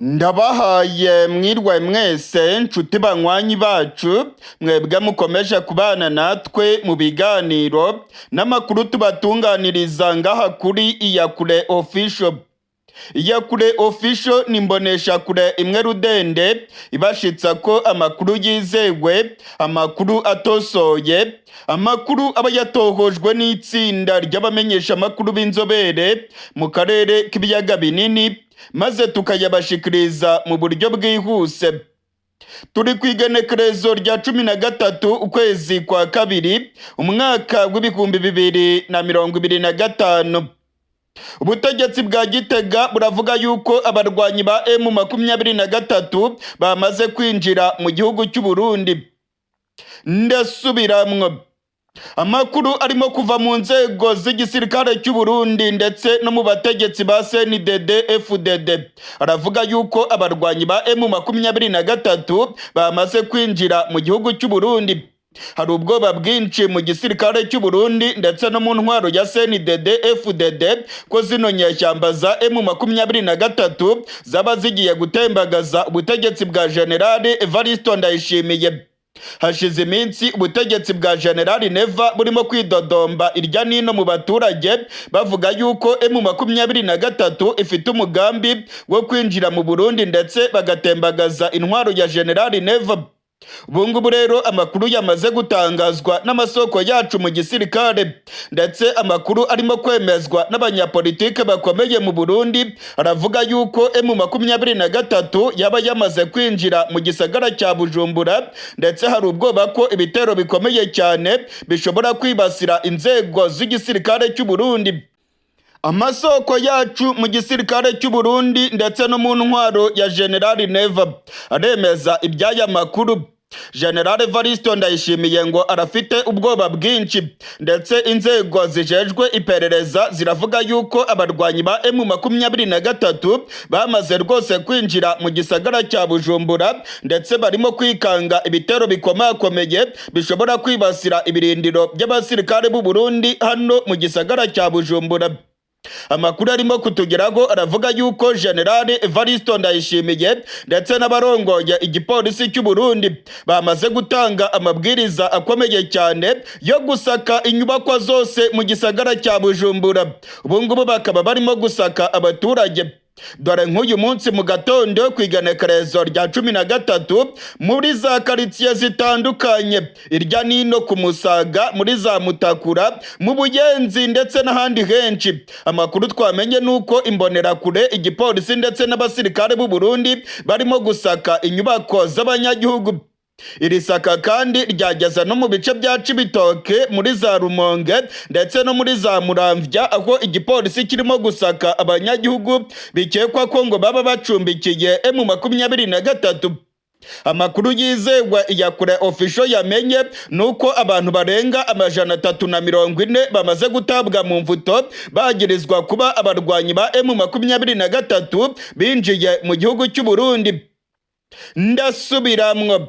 Ndabahaye mwirwe mwese, nshuti banywanyi bacu, mwebwe mukomeje kubana natwe mu biganiro n'amakuru tubatunganiriza ngaha kuri Iyakure Official. Iyakure Official ni imboneshakure imwe rudende ibashitsa ko amakuru yizewe, amakuru atosoye, amakuru aba yatohojwe n'itsinda ry'abamenyeshamakuru b'inzobere mu karere k'ibiyaga binini, maze tukayabashikiriza mu buryo bwihuse. Turi ku igenekerezo rya 13 ukwezi kwa kabiri, umwaka w'2025. Ubutegetsi bwa Gitega buravuga yuko abarwanyi ba M23 bamaze kwinjira mu gihugu cy'u Burundi. Ndasubiramwo, amakuru arimo kuva mu nzego z'igisirikare cy'u Burundi ndetse no mu bategetsi ba CNDD FDD aravuga yuko abarwanyi ba M23 bamaze kwinjira mu gihugu cy'u Burundi. Hari ubwoba bwinshi mu gisirikare cy'u Burundi ndetse no mu ntwaro ya CNDD FDD ko zino nyeshyamba za M23 zaba zigiye gutembagaza ubutegetsi bwa General Evariste Ndayishimiye. Hashize iminsi ubutegetsi bwa General Neva burimo kwidodomba irya nino mu baturage, bavuga yuko M23 ifite umugambi wo kwinjira mu Burundi ndetse bagatembagaza intwaro ya General Neva. Ubu ngubu rero amakuru yamaze gutangazwa n'amasoko yacu mu gisirikare, ndetse amakuru arimo kwemezwa n'abanyapolitike bakomeye mu Burundi, aravuga yuko M23 yaba yamaze kwinjira mu gisagara cya Bujumbura, ndetse hari ubwoba ko ibitero bikomeye cyane bishobora kwibasira inzego z'igisirikare cy'u Burundi. Amasoko yacu mu gisirikare cy'u Burundi ndetse no mu ntwaro ya General Neva aremeza iby'aya makuru. General Evariste Ndayishimiye ngo arafite ubwoba bwinshi, ndetse inzego zijejwe iperereza ziravuga yuko abarwanyi ba M23 bamaze rwose kwinjira mu gisagara cya Bujumbura, ndetse barimo kwikanga ibitero bikomakomeye bishobora kwibasira ibirindiro by'abasirikare b'u Burundi hano mu gisagara cya Bujumbura. Amakuru arimo kutugeraho aravuga yuko General Evariste Ndayishimiye ndetse n'abarongoye igipolisi cy'u Burundi bamaze gutanga amabwiriza akomeye cyane yo gusaka inyubakwa zose mu gisagara cya Bujumbura. Ubu ngubu bakaba barimo gusaka abaturage. Dore nk'uyu munsi mu gatondo ku igenekerezo rya 13, muri za karitsiye zitandukanye irya nino ku Musaga, muri za Mutakura, mu Buyenzi ndetse n'ahandi henshi, amakuru twamenye ni uko imbonerakure, igipolisi ndetse n'abasirikare b'u Burundi barimo gusaka inyubako z'abanyagihugu. Iri saka kandi ryageze no mu bice bya Cibitoke, muri za Rumonge ndetse no muri za Muramvya, aho igipolisi kirimo gusaka abanyagihugu bikekwa ko ngo baba bacumbikiye M23. Amakuru yizewe Iyakure Official yamenye ni uko abantu barenga 340 bamaze gutabwa mu mvuto, bagirizwa kuba abarwanyi ba M23 binjiye mu gihugu cy'u Burundi. Ndasubiramwo,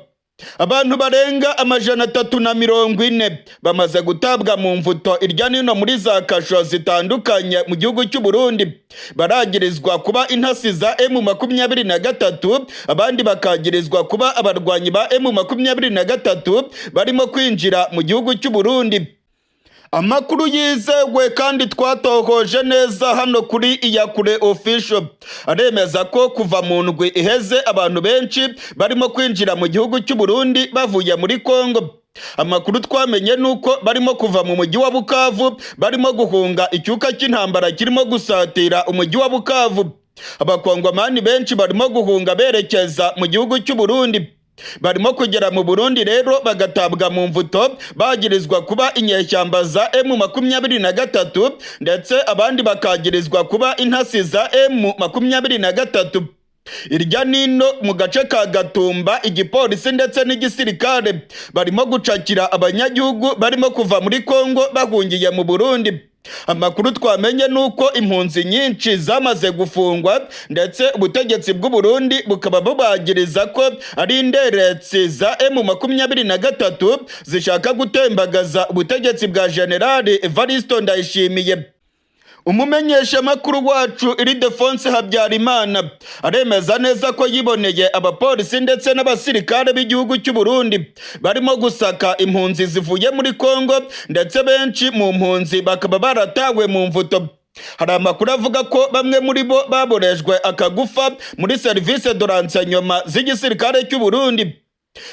abantu barenga 340 bamaze gutabwa mu mvuto irya nino muri za kasho zitandukanye mu gihugu cy'u Burundi, baragirizwa kuba intasi za M23, abandi bakagirizwa kuba abarwanyi ba M23 barimo kwinjira mu gihugu cy'u Burundi. Amakuru yizewe kandi twatohoje neza hano kuri Iyakure Official aremeza ko kuva mu ndwi iheze abantu benshi barimo kwinjira mu gihugu cy'u Burundi bavuye muri Kongo. Amakuru twamenye ni uko barimo kuva mu mujyi wa Bukavu, barimo guhunga icyuka cy'intambara kirimo gusatira umujyi wa Bukavu. Abakongomani benshi barimo guhunga berekeza mu gihugu cy'u Burundi. Barimo kugera mu Burundi rero bagatabwa mu mvuto, bagirizwa kuba inyeshyamba za M23, ndetse abandi bakagirizwa kuba intasi za M23. Irya nino mu gace ka Gatumba, igipolisi ndetse n'igisirikare barimo gucakira abanyagihugu barimo kuva muri Kongo bahungiye mu Burundi. Amakuru twamenye ni uko impunzi nyinshi zamaze gufungwa, ndetse ubutegetsi bw'u Burundi bukaba bubagiriza ko ari inderetsi za M23 zishaka gutembagaza ubutegetsi bwa General Evariste Ndayishimiye. Umumenyeshamakuru wacu Ildefonse Habyarimana aremeza neza ko yiboneye abapolisi ndetse n'abasirikare b'igihugu cy'u Burundi barimo gusaka impunzi zivuye muri Kongo, ndetse benshi mu mpunzi bakaba baratawe mu mvuto. Hari amakuru avuga ko bamwe muri bo baborejwe akagufa muri service de renseignement z'igisirikare cy'u Burundi.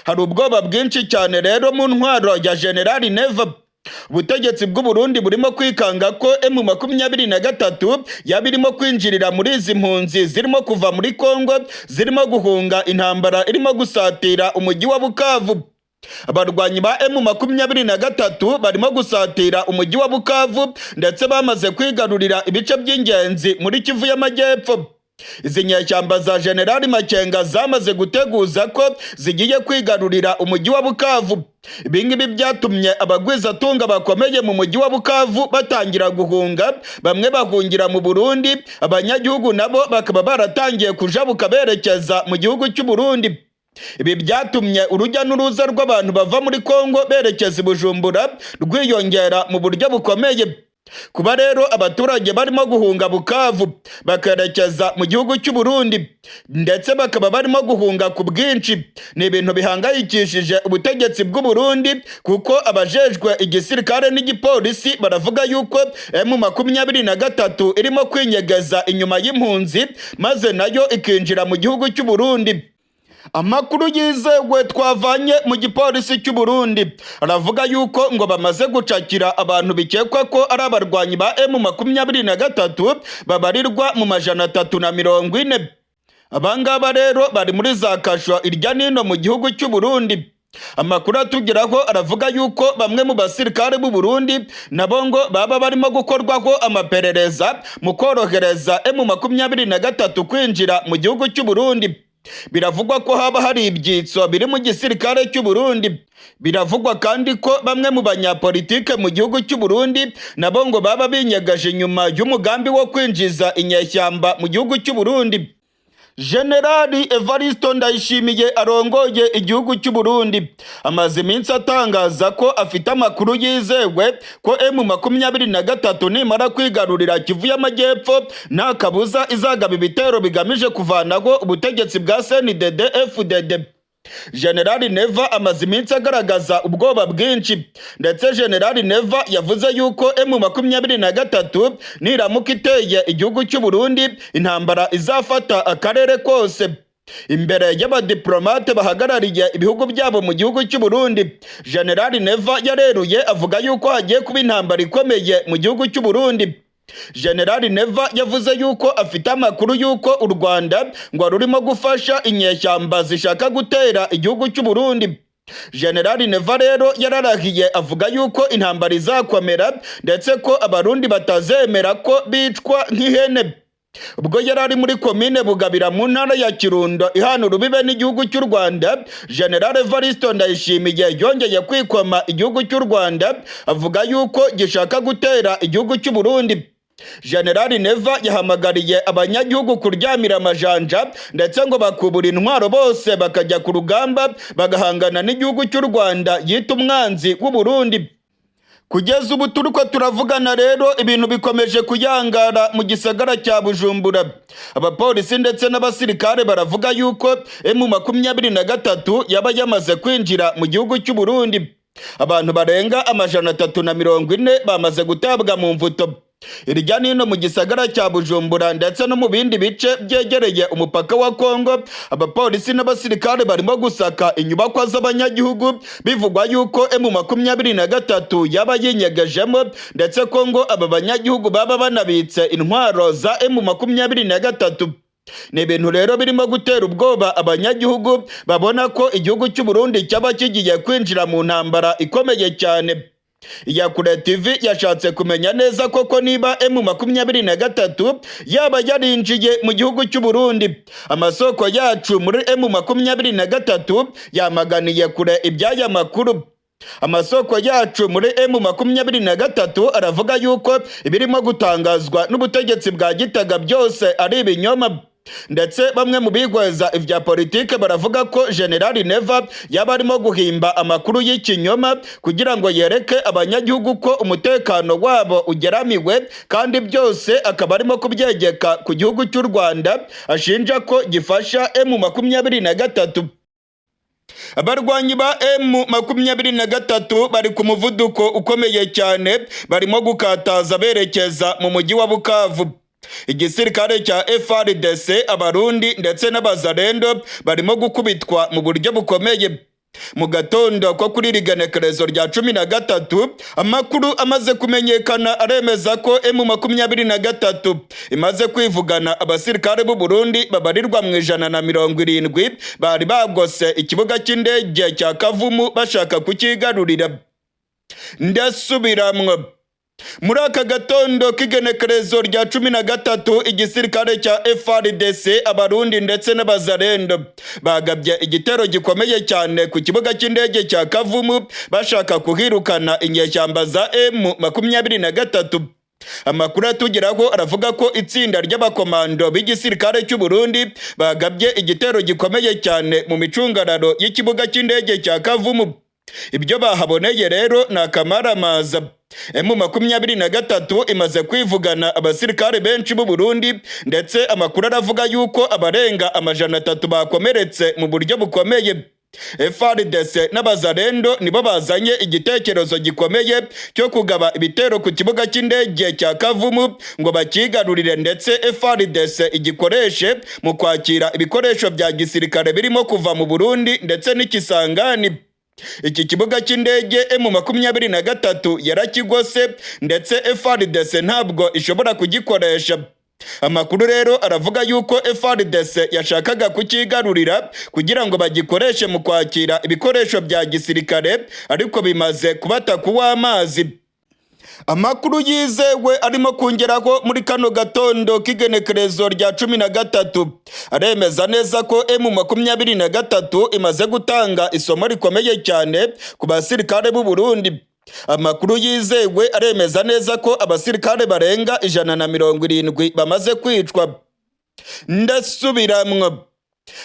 Hari ubwoba bwinshi cyane rero mu ntwaro ya General Neva. Ubutegetsi bw'u Burundi burimo kwikanga ko M23 yaba irimo kwinjirira muri izi mpunzi zirimo kuva muri Kongo, zirimo guhunga intambara irimo gusatira umujyi wa Bukavu. Abarwanyi ba M23 barimo gusatira umujyi wa Bukavu, ndetse bamaze kwigarurira ibice by'ingenzi muri Kivu y'Amajyepfo. Izi nyeshyamba za Generali Makenga zamaze guteguza ko zigiye kwigarurira umujyi wa Bukavu. Ibingibi byatumye abagwizatunga bakomeye mu mujyi wa Bukavu batangira guhunga, bamwe bahungira mu Burundi, abanyagihugu nabo bakaba baratangiye kujabuka berekeza mu gihugu cy'u Burundi. Ibi byatumye urujya n'uruza rw'abantu bava muri Kongo berekeza i Bujumbura rwiyongera mu buryo bukomeye. Kuba rero abaturage barimo guhunga Bukavu bakerekeza mu gihugu cy'u Burundi, ndetse bakaba barimo guhunga ku bwinshi, ni ibintu bihangayikishije ubutegetsi bw'u Burundi, kuko abajejwe igisirikare n'igipolisi baravuga yuko M23 irimo kwinyegeza inyuma y'impunzi, maze nayo ikinjira mu gihugu cy'u Burundi. Amakuru yizewe twavanye mu gipolisi cy'u Burundi aravuga yuko ngo bamaze gucakira abantu bikekwa ko ari abarwanyi ba M23 babarirwa mu 340. Abangaba rero bari muri za kasho irya nino mu gihugu cy'u Burundi. Amakuru atugeraho aravuga yuko bamwe mu basirikare b'u Burundi nabo ngo baba barimo gukorwaho amaperereza mu korohereza M23 kwinjira mu gihugu cy'u Burundi. Biravugwa ko haba hari ibyitso biri mu gisirikare cy'u Burundi. Biravugwa kandi ko bamwe mu banyapolitike mu gihugu cy'u Burundi nabo ngo baba binyagaje inyuma y'umugambi wo kwinjiza inyeshyamba mu gihugu cy'u Burundi. Generali Evaristo Ndayishimiye arongoye igihugu cy'u Burundi amaze iminsi atangaza ko afite amakuru yizewe ko M23 nimara kwigarurira Kivu y'Amajyepfo nta kabuza izagaba ibitero bigamije kuvanaho ubutegetsi bwa CNDD FDD. Generali Neva amaze iminsi agaragaza ubwoba bwinshi, ndetse Generali Neva yavuze yuko M23 niramuka iteye igihugu cy'u Burundi intambara izafata akarere kose. Imbere y'abadiplomate bahagarariye ibihugu byabo mu gihugu cy'u Burundi, Generali Neva yareruye avuga yuko hagiye kuba intambara ikomeye mu gihugu cy'u Burundi. Generali Neva yavuze yuko afite amakuru yuko u Rwanda ngo rurimo gufasha inyeshyamba zishaka gutera igihugu cy'u Burundi. Generali Neva rero yararahiye avuga yuko intambara izakomera, ndetse ko Abarundi batazemera ko bicwa nk'ihene. Ubwo yari ari muri komine Bugabira mu ntara ya Kirundo ihana urubibe n'igihugu cy'u Rwanda, General Evaristo Ndayishimiye yongeye kwikoma igihugu cy'u Rwanda avuga yuko gishaka gutera igihugu cy'u Burundi. Generali Neva yahamagariye abanyagihugu kuryamira amajanja, ndetse ngo bakubura intwaro bose bakajya ku rugamba bagahangana n'igihugu cy'u Rwanda yita umwanzi w'u Burundi. Kugeza ubu turiko turavugana rero ibintu bikomeje kuyangara mu gisagara cya Bujumbura. Abapolisi ndetse n'abasirikare baravuga yuko M23 yaba yamaze kwinjira mu gihugu cy'u Burundi. Abantu barenga 340 bamaze gutabwa mu mvuto irya nino mu gisagara cya Bujumbura, ndetse no mu bindi bice byegereye umupaka wa Kongo. Abapolisi n'abasirikare barimo gusaka inyubakwa z'abanyagihugu, bivugwa yuko M23 yaba yinyegejemo, ndetse ko ngo aba banyagihugu baba banabitse intwaro za M23. Ni ibintu rero birimo gutera ubwoba abanyagihugu babona ko igihugu cy'u Burundi cyaba kigiye kwinjira mu ntambara ikomeye cyane. Iyakure TV yashatse kumenya neza koko niba M23 yaba yarinjiye mu gihugu cy'u Burundi. Amasoko yacu muri M23 yamaganiye kure iby'aya makuru. Amasoko yacu muri M23 aravuga yuko ibirimo gutangazwa n'ubutegetsi bwa Gitega byose ari ibinyoma. Ndetse bamwe mu bigweza ibya politike baravuga ko General Neva yaba arimo guhimba amakuru y'ikinyoma kugira ngo yereke abanyagihugu ko umutekano wabo ugeramiwe, kandi byose akaba arimo kubyegeka ku gihugu cy'u Rwanda ashinja ko gifasha M23. Abarwanyi ba M23 bari ku muvuduko ukomeye cyane, barimo gukataza berekeza mu mujyi wa Bukavu. Igisirikare cya FARDC, Abarundi ndetse n'Abazalendo barimo gukubitwa mu buryo bukomeye. Mu gatondo ko kuri rigenekerezo rya 13, amakuru amaze kumenyekana aremeza ko M23 imaze kwivugana abasirikare b'u Burundi babarirwa mu 170 bari bagose ikibuga cy'indege cya Kavumu bashaka kukigarurira. Ndasubiramwo: muri aka gatondo k'igenekerezo rya 13, igisirikare cya FARDC, Abarundi ndetse n'Abazalendo bagabye igitero gikomeye cyane ku kibuga cy'indege cya Kavumu bashaka kuhirukana inyeshyamba za M23. Amakuru atugeraho aravuga ko itsinda ry'abakomando b'igisirikare cy'u Burundi bagabye igitero gikomeye cyane mu micungararo y'ikibuga cy'indege cya Kavumu. Ibyo bahaboneye rero ni akamaramaza. M23 imaze kwivugana abasirikare benshi b'u Burundi, ndetse amakuru aravuga yuko abarenga 300 bakomeretse mu buryo bukomeye. FARDC n'Abazalendo nibo bazanye igitekerezo gikomeye cyo kugaba ibitero ku kibuga cy'indege cya Kavumu ngo bakigarurire, ndetse FARDC igikoreshe mu kwakira ibikoresho bya gisirikare birimo kuva mu Burundi ndetse n'Ikisangani. Iki kibuga cy'indege M23 yarakigose, ndetse FARDC ntabwo ishobora kugikoresha. Amakuru rero aravuga yuko FARDC yashakaga kukigarurira kugira ngo bagikoreshe mu kwakira ibikoresho bya gisirikare, ariko bimaze kubata kuw'amazi. Amakuru yizewe arimo kungeraho muri kano gatondo k'igenekerezo rya 13 aremeza neza ko M23 imaze gutanga isomo rikomeye cyane ku basirikare b'u Burundi. Amakuru yizewe aremeza neza ko abasirikare barenga 170 bamaze kwicwa. Ndasubiramwo: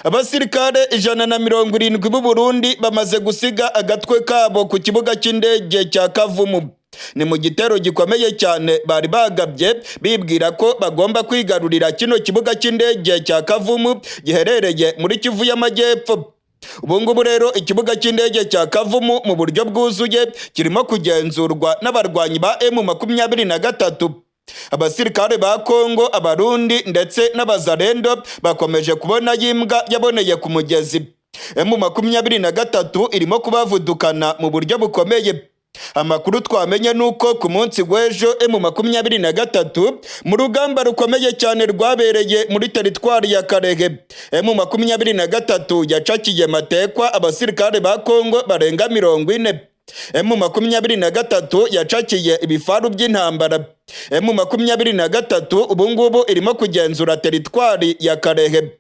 abasirikare 170 b'u Burundi bamaze gusiga agatwe kabo ku kibuga cy'indege cya Kavumu. Ni mu gitero gikomeye cyane bari bagabye bibwira ko bagomba kwigarurira kino kibuga cy'indege cya Kavumu giherereye muri Kivu y'Amajyepfo. Ubu ngubu rero ikibuga cy'indege cya Kavumu mu buryo bwuzuye kirimo kugenzurwa n'abarwanyi ba M23. Abasirikare ba Kongo, Abarundi ndetse n'Abazalendo bakomeje kubona y'imbwa yaboneye ku mugezi. M23 irimo kubavudukana mu buryo bukomeye. Amakuru twamenye nuko ku munsi w'ejo M23 mu rugamba rukomeye cyane rwabereye muri teritwari ya Karehe, M23 yacakiye matekwa abasirikare ba Kongo barenga 40. M23 yacakiye ibifaru by'intambara. M23 ubu ngubu irimo kugenzura teritwari ya Karehe.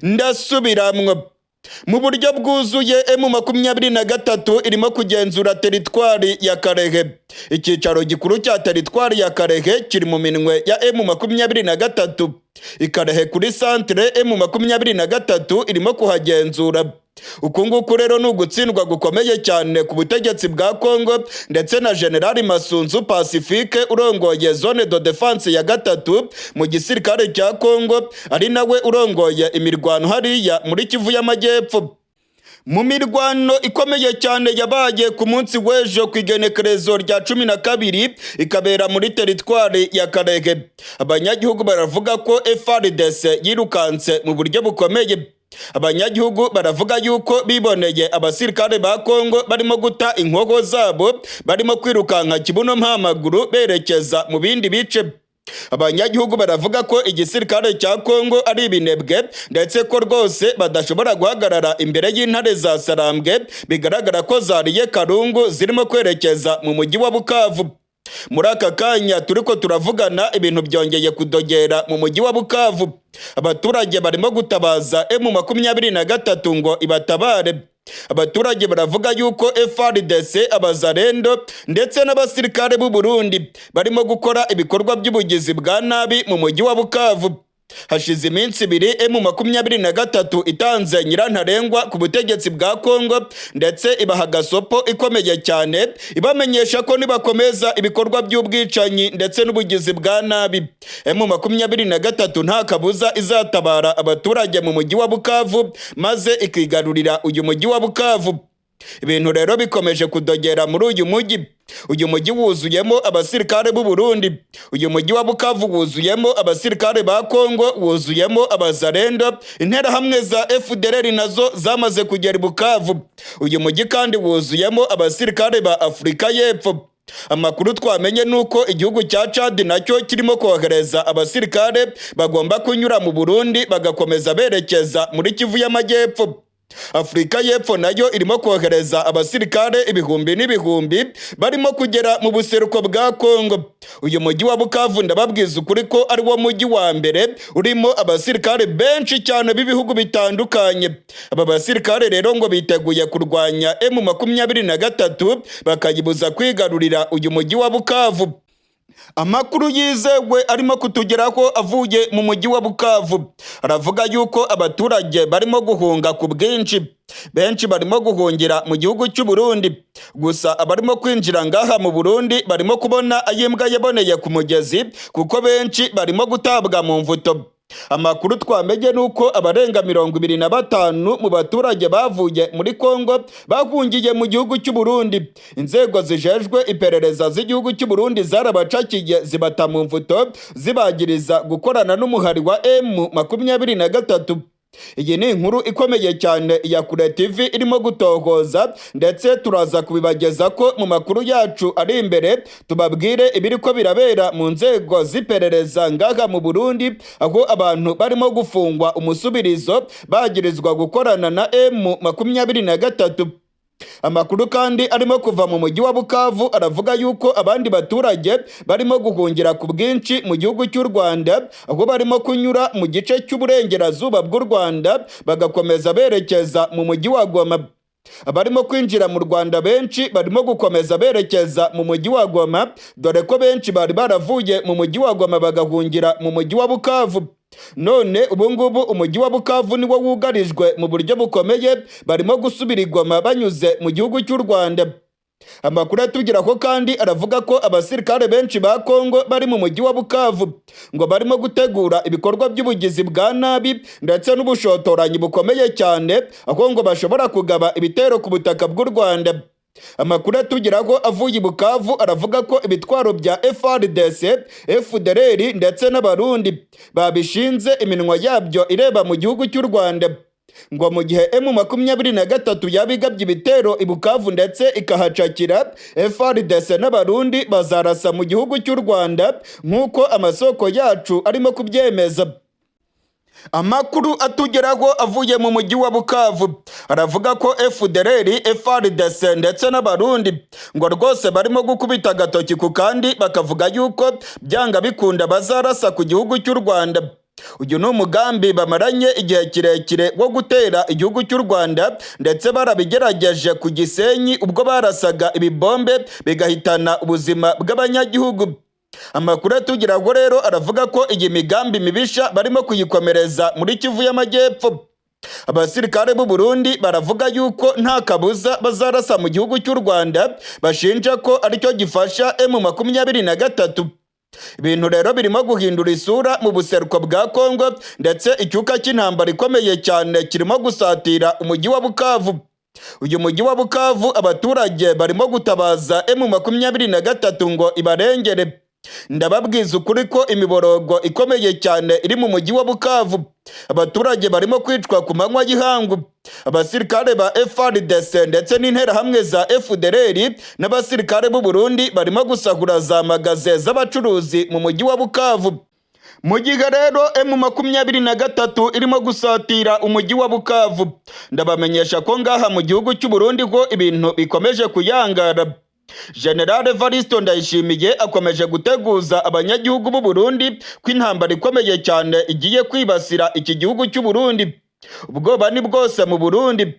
Ndasubiramwo: mu buryo bwuzuye M23 irimo kugenzura teritwari ya Karehe. Icyicaro gikuru cya teritwari ya Karehe kiri mu minwe ya M23. Ikarehe kuri santere M23 irimo kuhagenzura. Uku nguku rero ni ugutsindwa gukomeye cyane ku butegetsi bwa Kongo ndetse na General Masunzu Pacifique urongoye zone de défense ya gatatu mu gisirikare cya Kongo, ari nawe urongoye imirwano hariya muri Kivu y'Amajyepfo. Mu mirwano ikomeye cyane yabaye ku munsi w'ejo ku igenekerezo rya 12, ikabera muri teritwari ya Karehe, abanyagihugu baravuga ko FARDC yirukanse mu buryo bukomeye. Abanyagihugu baravuga yuko biboneye abasirikare ba Kongo barimo guta inkogo zabo, barimo kwirukanka kibuno mpamaguru berekeza mu bindi bice. Abanyagihugu baravuga ko igisirikare cya Kongo ari ibinebwe, ndetse ko rwose badashobora guhagarara imbere y'intare za Sarambwe bigaragara ko zariye karungu zirimo kwerekeza mu mujyi wa Bukavu. Muri aka kanya turiko turavugana, ibintu byongeye kudogera mu mujyi wa Bukavu. Abaturage barimo gutabaza M23 ngo ibatabare. Abaturage baravuga yuko FARDC, Abazalendo ndetse n'abasirikare b'u Burundi barimo gukora ibikorwa by'ubugizi bwa nabi mu mujyi wa Bukavu. Hashize iminsi 2 M23 itanze nyirantarengwa ku butegetsi bwa Kongo, ndetse ibaha gasopo ikomeye cyane, ibamenyesha ko nibakomeza ibikorwa by'ubwicanyi ndetse n'ubugizi bwa nabi, M23 nta kabuza izatabara abaturage mu mujyi wa Bukavu, maze ikigarurira uyu mujyi wa Bukavu. Ibintu rero bikomeje kudogera muri uyu mujyi. Uyu mujyi wuzuyemo abasirikare b'u Burundi, uyu mujyi wa Bukavu wuzuyemo abasirikare ba Kongo, wuzuyemo abazarendo, interahamwe za FDLR nazo zamaze kugera i Bukavu. Uyu mujyi kandi wuzuyemo abasirikare ba Afurika y'Epfo. Amakuru twamenye nuko igihugu cya Chad nacyo kirimo kohereza abasirikare bagomba kunyura mu Burundi bagakomeza berekeza muri Kivu y'Amajyepfo. Afurika y'Epfo nayo irimo kohereza abasirikare ibihumbi n'ibihumbi barimo kugera mu buseruko bwa Kongo. Uyu mujyi wa Bukavu, ndababwiza ukuri ko ari wo mujyi wa mbere urimo abasirikare benshi cyane b'ibihugu bitandukanye. Aba basirikare rero ngo biteguye kurwanya M23 bakayibuza kwigarurira uyu mujyi wa Bukavu. Amakuru yizewe arimo kutugeraho avuye mu mujyi wa Bukavu aravuga yuko abaturage barimo guhunga ku bwinshi. Benshi barimo guhungira mu gihugu cy'u Burundi. Gusa abarimo kwinjira ngaha mu Burundi barimo kubona ayimbwa yaboneye ku mugezi, kuko benshi barimo gutabwa mu mvuto. Amakuru twamenye nuko abarenga 25 mu baturage bavuye muri Kongo bahungiye mu gihugu cy'u Burundi, inzego zijejwe iperereza z'igihugu cy'u Burundi zarabacakiye zibata mu mvuto, zibagiriza gukorana n'umuhari wa M23. Iyi ni inkuru ikomeye cyane ya Kure TV irimo gutohoza, ndetse turaza kubibageza ko mu makuru yacu ari imbere, tubabwire ibiri ko birabera mu nzego z'iperereza ngaha mu Burundi, aho abantu barimo gufungwa umusubirizo bagirizwa gukorana na M23. Amakuru kandi arimo kuva mu mujyi wa Bukavu aravuga yuko abandi baturage barimo guhungira ku bwinshi mu gihugu cy'u Rwanda, aho barimo kunyura mu gice cy'uburengerazuba bw'u Rwanda bagakomeza berekeza mu mujyi wa Goma. Abarimo kwinjira mu Rwanda benshi barimo gukomeza berekeza mu mujyi wa Goma, dore ko benshi bari baravuye mu mujyi wa Goma bagahungira mu mujyi wa Bukavu. None ubu ngubu umujyi wa Bukavu niwo wugarijwe mu buryo bukomeye, barimo gusubira i Goma banyuze mu gihugu cy'u Rwanda. Amakuru atugeraho kandi aravuga ko abasirikare benshi ba Kongo bari mu mujyi wa Bukavu ngo barimo gutegura ibikorwa by'ubugizi bwa nabi ndetse n'ubushotoranyi bukomeye cyane, aho ngo bashobora kugaba ibitero ku butaka bw'u Rwanda. Amakuru atugeraho avuye i Bukavu aravuga ko ibitwaro bya FARDC, FDLR ndetse n'Abarundi babishinze iminwa yabyo ireba mu gihugu cy'u Rwanda, ngo mu gihe M23 yaba igabye ibitero i Bukavu ndetse ikahacakira, FARDC n'Abarundi bazarasa mu gihugu cy'u Rwanda, nk'uko amasoko yacu arimo kubyemeza. Amakuru atugeraho avuye mu mujyi wa Bukavu aravuga ko FDLR, FARDC ndetse n'Abarundi ngo rwose barimo gukubita agatoki ku kandi, bakavuga yuko byanga bikunda bazarasa ku gihugu cy'u Rwanda. Uyu ni umugambi bamaranye igihe kirekire wo gutera igihugu cy'u Rwanda, ndetse barabigerageje ku Gisenyi ubwo barasaga ibibombe bigahitana ubuzima bw'abanyagihugu. Amakuru atugeraho rero aravuga ko iyi migambi mibisha barimo kuyikomereza muri Kivu y'Amajyepfo. Abasirikare b'u Burundi baravuga yuko nta kabuza bazarasa mu gihugu cy'u Rwanda, bashinja ko aricyo gifasha M23. Ibintu rero birimo guhindura isura mu buseruko bwa Kongo, ndetse icyuka cy'intambara ikomeye cyane kirimo gusatira umujyi wa Bukavu. Uyu mujyi wa Bukavu abaturage barimo gutabaza M23 ngo ibarengere. Ndababwiza ukuri ko imiborogo ikomeye cyane iri mu mujyi wa Bukavu. Abaturage barimo kwicwa ku manywa y'ihangu. Abasirikare ba FARDC ndetse n'interahamwe za FDLR n'abasirikare b'u Burundi barimo gusahura za magaze z'abacuruzi mu mujyi wa Bukavu. Mu gihe rero M23 irimo gusatira umujyi wa Bukavu, ndabamenyesha ko ngaha mu gihugu cy'u Burundi ko ibintu bikomeje kuyangara. General Evaristo Ndayishimiye akomeje guteguza abanyagihugu b'u Burundi ko intambara ikomeye cyane igiye kwibasira iki gihugu cy'u Burundi. Ubwoba ni bwose mu Burundi.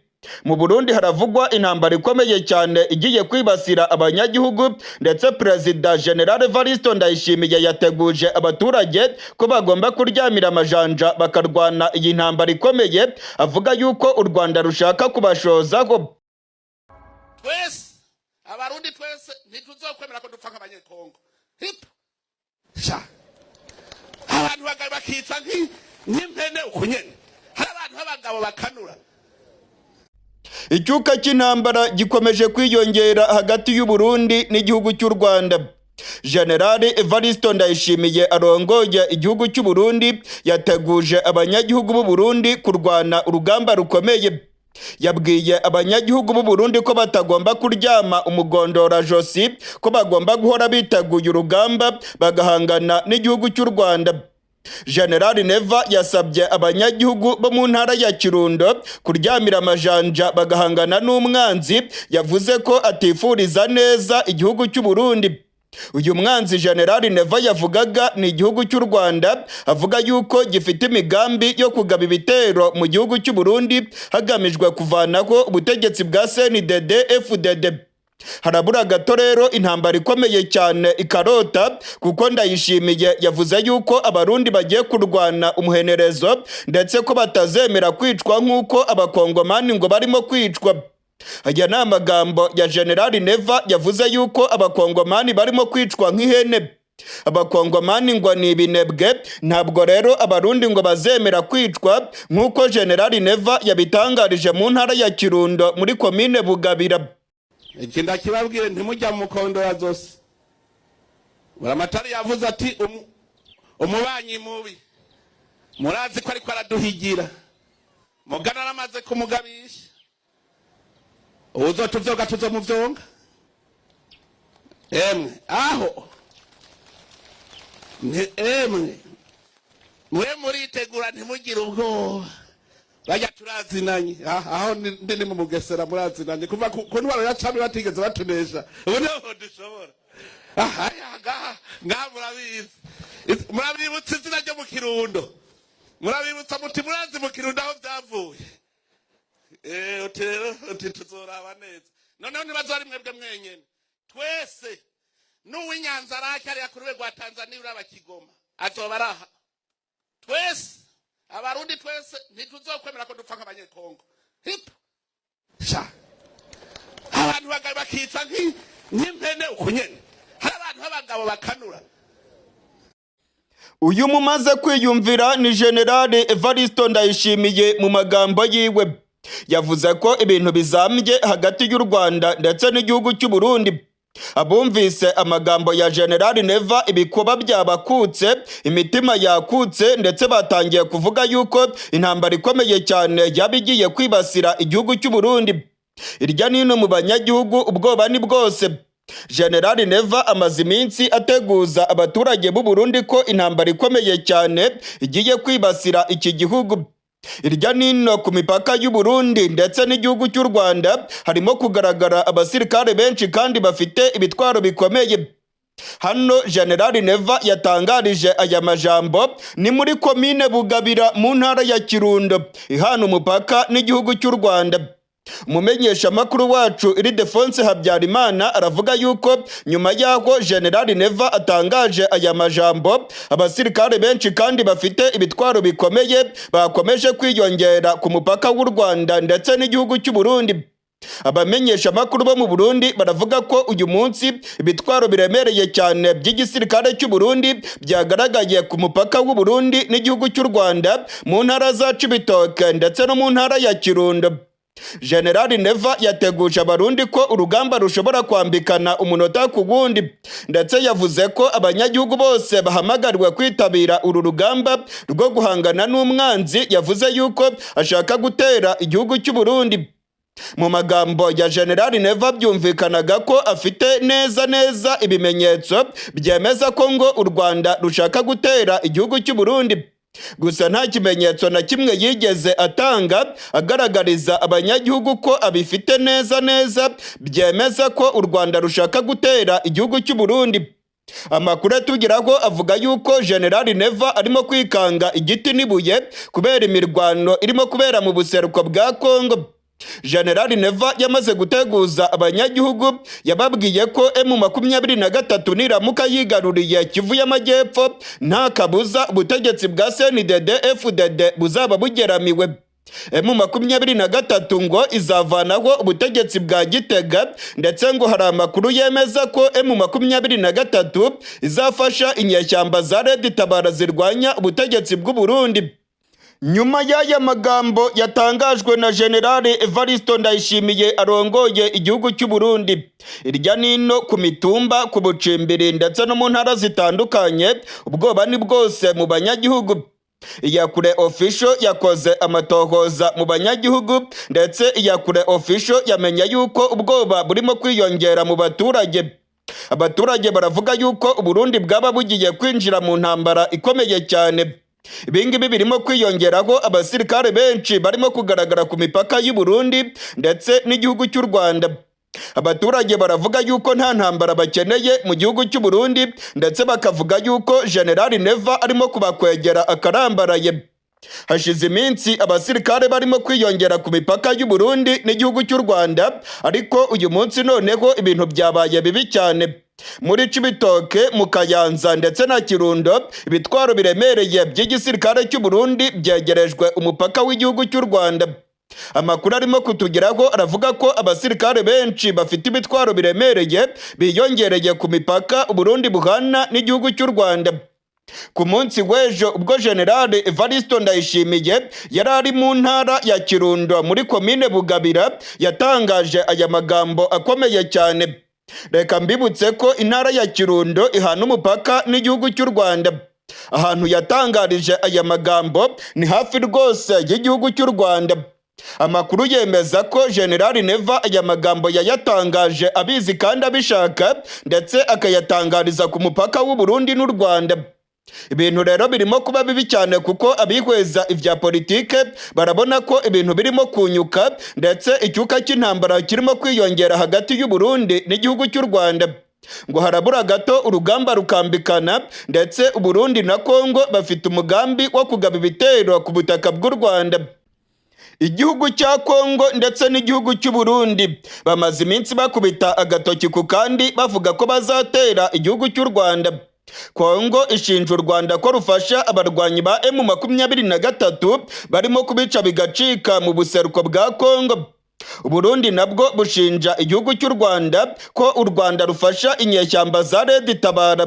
Mu Burundi haravugwa intambara ikomeye cyane igiye kwibasira abanyagihugu, ndetse Perezida General Evariste Ndayishimiye yateguje abaturage ko bagomba kuryamira amajanja bakarwana iyi ntambara ikomeye, avuga yuko u Rwanda rushaka kubashozaho. Twese, Abarundi twese, ntituzokwemera ko dupfa nk'Abanyekongo. Hipo sha, abantu bakica nk'impene uku nyene. Hari abantu b'abagabo bakanura. Icyuka cy'intambara gikomeje kwiyongera hagati y'u Burundi n'igihugu cy'u Rwanda. General Evariste Ndayishimiye arongoye igihugu cy'u Burundi yateguje abanyagihugu b'u Burundi kurwana urugamba rukomeye. Yabwiye abanyagihugu b'u Burundi ko batagomba kuryama umugondorajosi, ko bagomba guhora biteguye urugamba bagahangana n'igihugu cy'u Rwanda. General Neva yasabye abanyagihugu bo mu ntara ya Kirundo kuryamira amajanja bagahangana n'umwanzi yavuze ko atifuriza neza igihugu cy'u Burundi. Uyu mwanzi General Neva yavugaga ni igihugu cy'u Rwanda, avuga yuko gifite imigambi yo kugaba ibitero mu gihugu cy'u Burundi hagamijwe kuvanaho ubutegetsi bwa CNDD FDD. Harabura gato rero intambara ikomeye cyane ikarota, kuko Ndayishimiye yavuze yuko Abarundi bagiye kurwana umuhenerezo, ndetse ko batazemera kwicwa nk'uko Abakongomani ngo barimo kwicwa. Aya ni amagambo ya General Neva, yavuze yuko Abakongomani barimo kwicwa nk'ihene. Abakongomani ngo ni ibinebwe, ntabwo rero Abarundi ngo bazemera kwicwa, nk'uko General Neva yabitangarije mu ntara ya Kirundo muri komine Bugabira. Iki ndakibabwire, ntimujya mu mukondora zose. Buramatari yavuze ati umubanyi mubi murazi ko ariko araduhigira, mugana aramaze kumugabisha, uwuzotuvyoga tuzomuvyonga. Emwe aho emwe mwe muritegura, ntimugire ubwoba, bajya turazinanye. Aho ndi ni mu Mugesera, murazinanye kuva ku ntwaro ya cami batigeze batunesha, ubu niho dushobora. Aha ngaha ngaha murabizi. Murabibutsa izina ryo mu Kirundo, murabibutsa muti murazi mu Kirundo aho byavuye. Uti rero uti tuzoraba neza. Noneho ntibazo ari mwebwe mwenyene, twese n'uw'Inyanza Rake ariya ku rwego rwa Tanzania uraba Kigoma azoba araha. Twese, Abarundi twese, ntituzokwemera ko dupfa nk'Abanyekongo. Hipo sha, abantu bakica nk'impene uku nyene. Hari abantu b'abagabo bakanura. Uyu mumaze kwiyumvira ni General Evariste Ndayishimiye. Mu magambo yiwe yavuze ko ibintu bizambye hagati y'u Rwanda ndetse n'igihugu cy'u Burundi. Abumvise amagambo ya General Neva, ibikuba byabakutse, imitima yakutse, ndetse batangiye kuvuga yuko intambara ikomeye cyane yaba igiye kwibasira igihugu cy'u Burundi. Irya nino mu banyagihugu ubwoba ni bwose. General Neva amaze iminsi ateguza abaturage b'u Burundi ko intambara ikomeye cyane igiye kwibasira iki gihugu. Irya nino ku mipaka y'u Burundi ndetse n'igihugu cy'u Rwanda harimo kugaragara abasirikare benshi kandi bafite ibitwaro bikomeye. Hano General Neva yatangarije aya majambo ni muri komine Bugabira mu ntara ya Kirundo ihana umupaka n'igihugu cy'u Rwanda. Umumenyeshamakuru wacu Ildefonse Habyarimana aravuga yuko nyuma y'aho General Neva atangaje aya majambo, abasirikare benshi kandi bafite ibitwaro bikomeye bakomeje kwiyongera ku mupaka w'u Rwanda ndetse n'igihugu cy'u Burundi. Abamenyeshamakuru bo mu Burundi baravuga ko uyu munsi ibitwaro biremereye cyane by'igisirikare cy'u Burundi byagaragaye ku mupaka w'u Burundi n'igihugu cy'u Rwanda mu ntara za Cibitoke ndetse no mu ntara ya Kirundo. General Neva yateguje Abarundi ko urugamba rushobora kwambikana umunota ku wundi, ndetse yavuze ko abanyagihugu bose bahamagariwe kwitabira uru rugamba rwo guhangana n'umwanzi yavuze yuko ashaka gutera igihugu cy'u Burundi. Mu magambo ya General Neva byumvikanaga ko afite neza neza ibimenyetso byemeza ko ngo u Rwanda rushaka gutera igihugu cy'u Burundi. Gusa nta kimenyetso na kimwe yigeze atanga agaragariza abanyagihugu ko abifite neza neza byemeza ko u Rwanda rushaka gutera igihugu cy'u Burundi. Amakuru atugeraho avuga yuko General Neva arimo kwikanga igiti n'ibuye kubera imirwano irimo kubera mu buseruko bwa Kongo. General Neva yamaze guteguza abanyagihugu, yababwiye ko M23 niramuka yigaruriye Kivu y'Amajyepfo, nta kabuza ubutegetsi bwa CNDD FDD buzaba bugeramiwe. M23 ngo izavanaho ubutegetsi bwa Gitega, ndetse ngo hari amakuru yemeza ko M23 izafasha inyeshyamba za Red Tabara zirwanya ubutegetsi bw'u Burundi. Nyuma y'aya magambo yatangajwe na General Evaristo Ndayishimiye arongoye igihugu cy'u Burundi, irya nino ku mitumba, ku bucimbiri ndetse no mu ntara zitandukanye, ubwoba ni bwose mu banyagihugu. Iyakure Official yakoze amatohoza mu banyagihugu, ndetse Iyakure Official yamenya yuko ubwoba burimo kwiyongera mu baturage. Abaturage baravuga yuko Uburundi bwaba bugiye kwinjira mu ntambara ikomeye cyane. Ibingibi birimo kwiyongeraho abasirikare benshi barimo kugaragara ku mipaka y'u Burundi ndetse n'igihugu cy'u Rwanda. Abaturage baravuga yuko nta ntambara bakeneye mu gihugu cy'u Burundi, ndetse bakavuga yuko General Neva arimo kubakwegera akarambaraye. Hashize iminsi abasirikare barimo kwiyongera ku mipaka y'u Burundi n'igihugu cy'u Rwanda, ariko uyu munsi noneho ibintu byabaye bibi cyane. Muri Cibitoke, mu Kayanza ndetse na Kirundo, ibitwaro biremereye by'igisirikare cy'u Burundi byegerejwe umupaka w'igihugu cy'u Rwanda. Amakuru arimo kutugeraho aravuga ko abasirikare benshi bafite ibitwaro biremereye biyongereye ku mipaka Uburundi buhana n'igihugu cy'u Rwanda. Ku munsi w'ejo, ubwo General Evaristo Ndayishimiye yari ari mu ntara ya Kirundo muri komine Bugabira, yatangaje aya magambo akomeye cyane. Reka mbibutse ko intara ya Kirundo ihana umupaka n'igihugu cy'u Rwanda. Ahantu yatangarije aya magambo ni hafi rwose y'igihugu cy'u Rwanda. Amakuru yemeza ko General Neva aya magambo yayatangaje abizi kandi abishaka, ndetse akayatangariza ku mupaka w'u Burundi n'u Rwanda. Ibintu rero birimo kuba bibi cyane, kuko abihweza ibya politike barabona ko ibintu birimo kunyuka, ndetse icyuka cy'intambara kirimo kwiyongera hagati y'u Burundi n'igihugu cy'u Rwanda. Ngo harabura gato urugamba rukambikana, ndetse Uburundi na Kongo bafite umugambi wo kugaba ibitero ku butaka bw'u Rwanda. Igihugu cya Kongo ndetse n'igihugu cy'u Burundi bamaze iminsi bakubita agatoki ku kandi, bavuga ko bazatera igihugu cy'u Rwanda. Kongo ishinja u Rwanda ko rufasha abarwanyi ba M23 barimo kubica bigacika mu buseruko bwa Kongo. Uburundi nabwo bushinja igihugu cy'u Rwanda ko u Rwanda rufasha inyeshyamba za Red Tabara.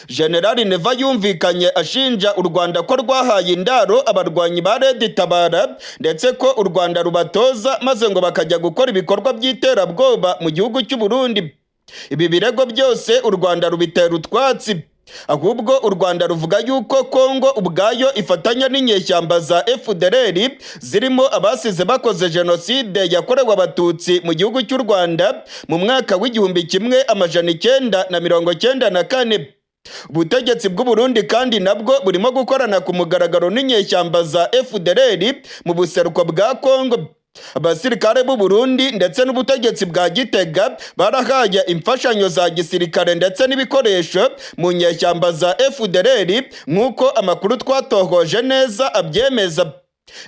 General Neva yumvikanye ashinja u Rwanda ko rwahaye indaro abarwanyi ba Red Tabara, ndetse ko u Rwanda rubatoza maze ngo bakajya gukora ibikorwa by'iterabwoba mu gihugu cy'u Burundi. Ibi birego byose u Rwanda rubitera utwatsi. Ahubwo u Rwanda ruvuga yuko Kongo ubwayo ifatanya n'inyeshyamba za FDLR zirimo abasize bakoze jenoside yakorewe Abatutsi mu gihugu cy'u Rwanda mu mwaka w'1994. Ubutegetsi bw'u Burundi kandi nabwo burimo gukorana ku mugaragaro n'inyeshyamba za FDLR mu buseruko bwa Kongo. Abasirikare b'u Burundi ndetse n'ubutegetsi bwa Gitega barahaye imfashanyo za gisirikare ndetse n'ibikoresho mu nyeshyamba za FDLR, nk'uko amakuru twatohoje neza abyemeza.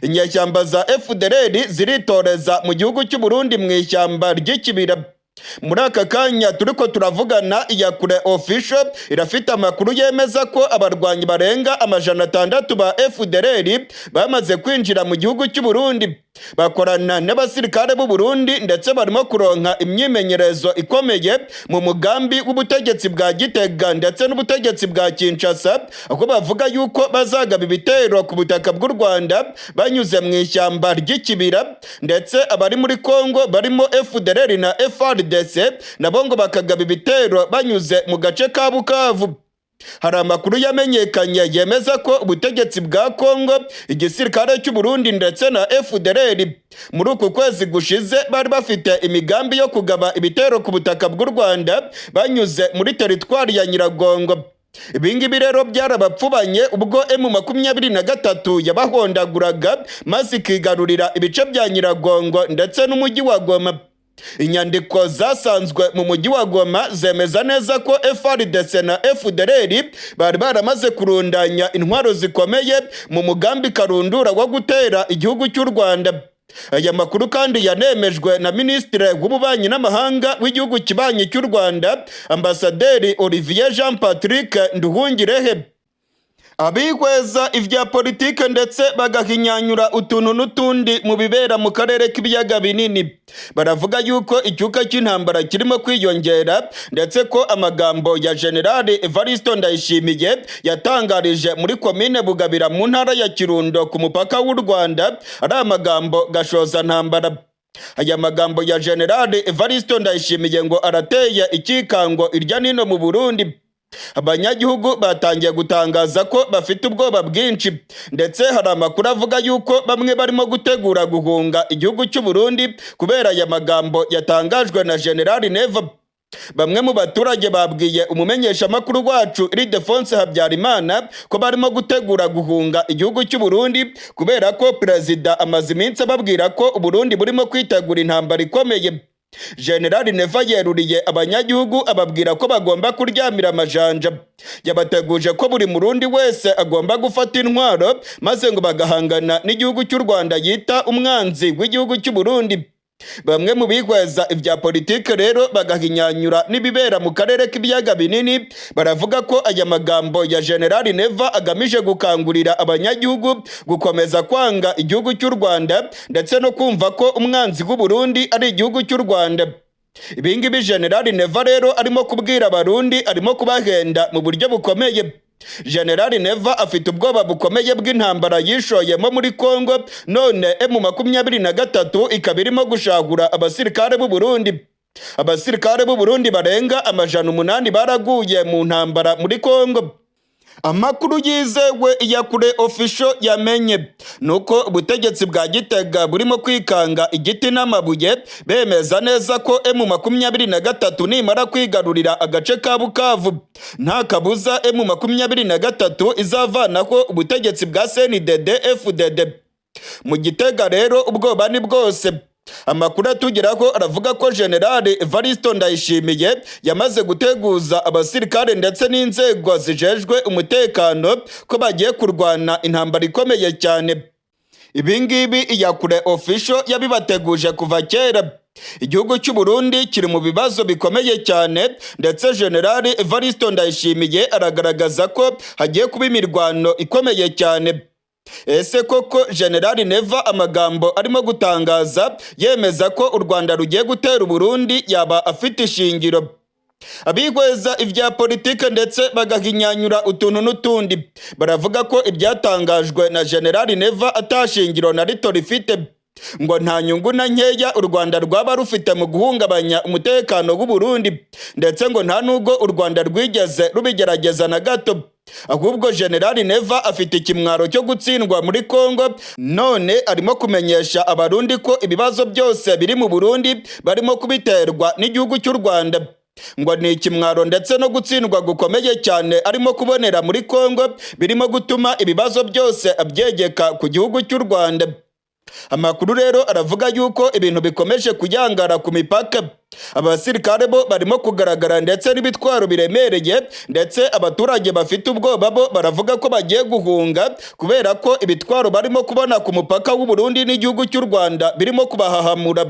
Inyeshyamba za FDLR ziritoreza mu gihugu cy'u Burundi mu ishyamba ry'Ikibira. Muri aka kanya turiko turavugana, Iyakure Official irafite amakuru yemeza ko abarwanyi barenga 600 ba FDLR bamaze kwinjira mu gihugu cy'u Burundi, bakorana n'abasirikare b'u Burundi, ndetse barimo kuronka imyimenyerezo ikomeye mu mugambi w'ubutegetsi bwa Gitega ndetse n'ubutegetsi bwa Kinshasa, aho bavuga yuko bazagaba ibitero ku butaka bw'u Rwanda banyuze mu ishyamba ry'Ikibira, ndetse abari muri Kongo barimo FDLR na FARDC nabo ngo bakagaba ibitero banyuze mu gace ka Bukavu. Hari amakuru yamenyekanye yemeza ko ubutegetsi bwa Kongo, igisirikare cy'u Burundi ndetse na FDLR muri uku kwezi gushize bari bafite imigambi yo kugaba ibitero ku butaka bw'u Rwanda banyuze muri teritwari ya Nyiragongo. Ibingibi rero byarabapfubanye ubwo M23 yabahondaguraga maze ikigarurira ibice bya Nyiragongo ndetse n'umujyi wa Goma. Inyandiko zasanzwe mu mujyi wa Goma zemeza neza ko FARDC na FDLR bari baramaze kurundanya intwaro zikomeye mu mugambi karundura wo gutera igihugu cy'u Rwanda. Aya makuru kandi yanemejwe na Minisitiri w'Ububanyi n'Amahanga w'igihugu kibanyi cy'u Rwanda, Ambasaderi Olivier Jean Patrick Nduhungirehe. Abihweza ibya politike ndetse bagahinyanyura utuntu n'utundi mu bibera mu karere k'Ibiyaga Binini baravuga yuko icyuka cy'intambara kirimo kwiyongera, ndetse ko amagambo ya Generali Evaristo Ndayishimiye yatangarije muri Komine Bugabira mu ntara ya Kirundo ku mupaka w'u Rwanda ari amagambo gashoza ntambara. Aya magambo ya Generali Evaristo Ndayishimiye ngo arateye ikikango irya nino mu Burundi. Abanyagihugu batangiye gutangaza ko bafite ubwoba bwinshi, ndetse hari amakuru avuga yuko bamwe barimo gutegura guhunga igihugu cy'u Burundi kubera aya magambo yatangajwe na Generali Neva. Bamwe mu baturage babwiye umumenyeshamakuru wacu Ildefonse Habyarimana ko barimo gutegura guhunga igihugu cy'u Burundi kubera ko perezida amaze iminsi ababwira ko Uburundi burimo kwitegura intambara ikomeye. Generali Neva yeruriye abanyagihugu, ababwira ko bagomba kuryamira amajanja. Yabateguje ko buri Murundi wese agomba gufata intwaro, maze ngo bagahangana n'igihugu cy'u Rwanda yita umwanzi w'igihugu cy'u Burundi. Bamwe mu bihweza ibya politike rero bagahinyanyura n'ibibera mu karere k'Ibiyaga Binini baravuga ko aya magambo ya Generali Neva agamije gukangurira abanyagihugu gukomeza kwanga igihugu cy'u Rwanda, ndetse no kumva ko umwanzi w'u Burundi ari igihugu cy'u Rwanda. Ibingibi Generali Neva rero arimo kubwira Abarundi, arimo kubahenda mu buryo bukomeye. Generali Neva afite ubwoba bukomeye bw'intambara yishoyemo muri Congo, none M23 ikaba irimo gushagura abasirikare b'u Burundi. Abasirikare b'u Burundi barenga 800 baraguye mu ntambara muri Congo. Amakuru yizewe ya Kure Official yamenye nuko ubutegetsi bwa Gitega burimo kwikanga igiti n'amabuye, bemeza neza ko M23 nimara kwigarurira agace ka Bukavu, nta kabuza M23 izavanaho ubutegetsi bwa CNDD FDD. Mu Gitega rero ubwoba ni bwose. Amakuru atugeraho aravuga ko Generali Evaristo Ndayishimiye yamaze guteguza abasirikare ndetse n'inzego zijejwe umutekano ko bagiye kurwana intambara ikomeye cyane. Ibingibi Iyakure Official yabibateguje kuva kera. Igihugu cy'u Burundi kiri mu bibazo bikomeye cyane, ndetse Generali Evaristo Ndayishimiye aragaragaza ko hagiye kuba imirwano ikomeye cyane. Ese koko Generali Neva amagambo arimo gutangaza yemeza ko u Rwanda rugiye gutera Uburundi yaba afite ishingiro? Abihweza ibya politike ndetse bagahinyanyura utuntu n'utundi baravuga ko ibyatangajwe na Generali Neva atashingiro na rito rifite, ngo nta nyungu na nkeya u Rwanda rwaba rufite mu guhungabanya umutekano w'u Burundi, ndetse ngo nta nubwo u Rwanda rwigeze rubigerageza na gato. Ahubwo Generali Neva afite ikimwaro cyo gutsindwa muri Congo, none arimo kumenyesha Abarundi ko ibibazo byose biri mu Burundi barimo kubiterwa n'igihugu cy'u Rwanda. Ngo ni ikimwaro ndetse no gutsindwa gukomeye cyane arimo kubonera muri Congo birimo gutuma ibibazo byose abyegeka ku gihugu cy'u Rwanda. Amakuru rero aravuga yuko ibintu bikomeje kuyangara ku mipaka. Abasirikare bo barimo kugaragara ndetse n'ibitwaro biremereye, ndetse abaturage bafite ubwoba bo baravuga ko bagiye guhunga kubera ko ibitwaro barimo kubona ku mupaka w'u Burundi n'igihugu cy'u Rwanda birimo kubahahamura.